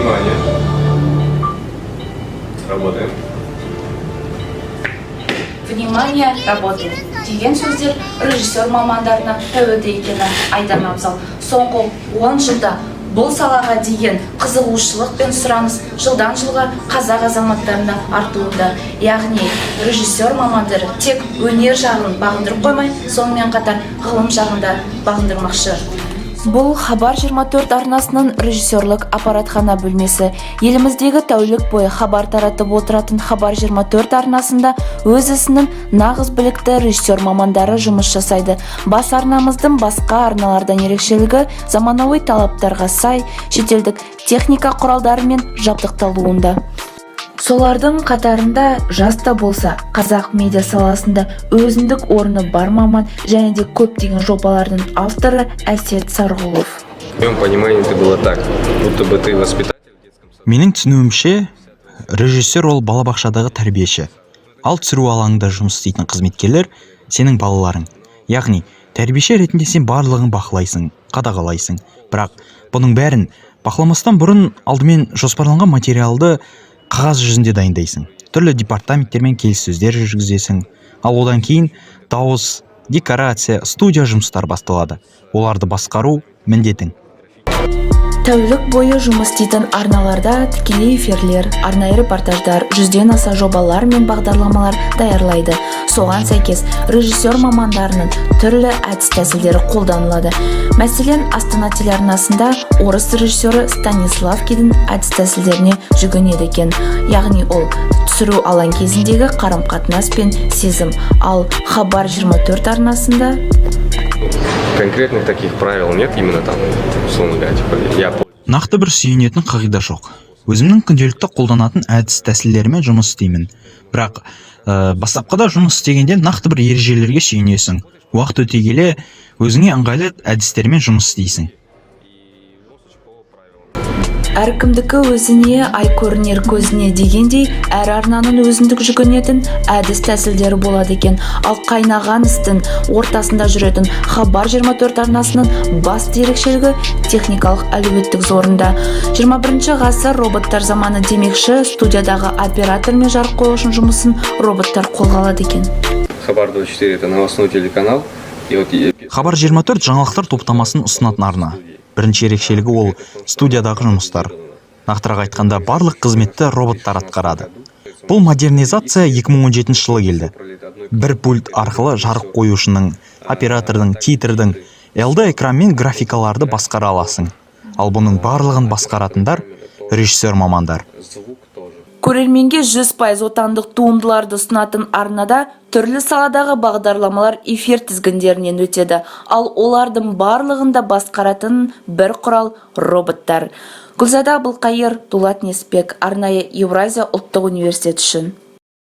Внимание. Работаем. «Внимание, работаем» деген сөздер режиссер мамандарына тәуелді екені айдан абзал. Соңғы 10 жылда бұл салаға деген қызығушылық пен сұраныс жылдан жылға қазақ азаматтарында артуында. Яғни режиссер мамандары тек өнер жағын бағындырып қоймай, сонымен қатар ғылым жағын да бағындырмақшы. Бұл Хабар 24 арнасының режиссерлік аппаратхана бөлмесі. Еліміздегі тәулік бойы хабар таратып отыратын Хабар 24 арнасында өз ісінің нағыз білікті режиссер мамандары жұмыс жасайды. Бас арнамыздың басқа арналардан ерекшелігі заманауи талаптарға сай шетелдік техника құралдарымен жабдықталуында. Солардың қатарында жас та болса, қазақ медиа саласында өзіндік орны бар маман және де көптеген жобалардың авторы Әсет Сарғұлов. В моем понимании это было так, будто бы ты воспитатель в детском саду. Менің түсінуімше, режиссер ол балабақшадағы тәрбиеші, ал түсіру алаңында жұмыс істейтін қызметкерлер сенің балаларың. Яғни тәрбиеші ретінде сен барлығын бақылайсың, қадағалайсың. Бірақ бұның бәрін бақыламастан бұрын алдымен жоспарланған материалды қағаз жүзінде дайындайсың, түрлі департаменттермен келіссөздер жүргізесің. Ал одан кейін дауыс, декорация, студия жұмыстары басталады. Оларды басқару міндетің. Тәулік бойы жұмыс істейтін арналарда тікелей эфирлер, арнайы репортаждар, 100-ден аса жобалар мен бағдарламалар даярлайды. Соған сәйкес режиссер мамандарының түрлі әдіс тәсілдері қолданылады. Мәселен, Астана телеарнасында орыс режиссері Станиславскийдің әдіс тәсілдеріне жүгінеді екен. Яғни ол түсіру алаң кезіндегі қарым қатынас пен сезім. Ал Хабар 24 арнасында Конкретных таких правил нет, именно там, условно говоря, типа, я Нақты бір сүйенетін қағида жоқ. Өзімнің күнделікті қолданатын әдіс тәсілдерімен жұмыс істеймін. Бірақ бастапқыда жұмыс істегенде нақты бір ережелерге сүйенесің. Уақыт өте келе өзіңе ыңғайлы әдістермен жұмыс істейсің. Әркімдікі өзіне, ай көрінер көзіне дегендей, әр арнаның өзіндік жүгінетін әдіс тәсілдері болады екен. Ал қайнаған істің ортасында жүретін Хабар 24 арнасының басты ерекшелігі техникалық әлеуеттік зорында. 21 ғасыр роботтар заманы демекші, студиядағы оператор мен жарық қоюшының жұмысын роботтар қолға алады екен. Хабар 24 это новостной телеканал. И вот Хабар 24 жаңалықтар топтамасын ұсынатын арна. Бірінші ерекшелігі ол студиядағы жұмыстар. Нақтырақ айтқанда, барлық қызметті роботтар атқарады. Бұл модернизация 2017 жылы келді. Бір пульт арқылы жарық қоюшының, оператордың, титрдің, LD экранмен графикаларды басқара аласың. Ал бұның барлығын басқаратындар режиссер мамандар. Звук тоже. Көрерменге 100% отандық туындыларды ұсынатын арнада түрлі саладағы бағдарламалар эфир тізгіндерінен өтеді. Ал олардың барлығында басқаратын бір құрал – роботтар. Гүлзада Абылқайыр, Дулат Неспек, арнайы Еуразия ұлттық университеті үшін.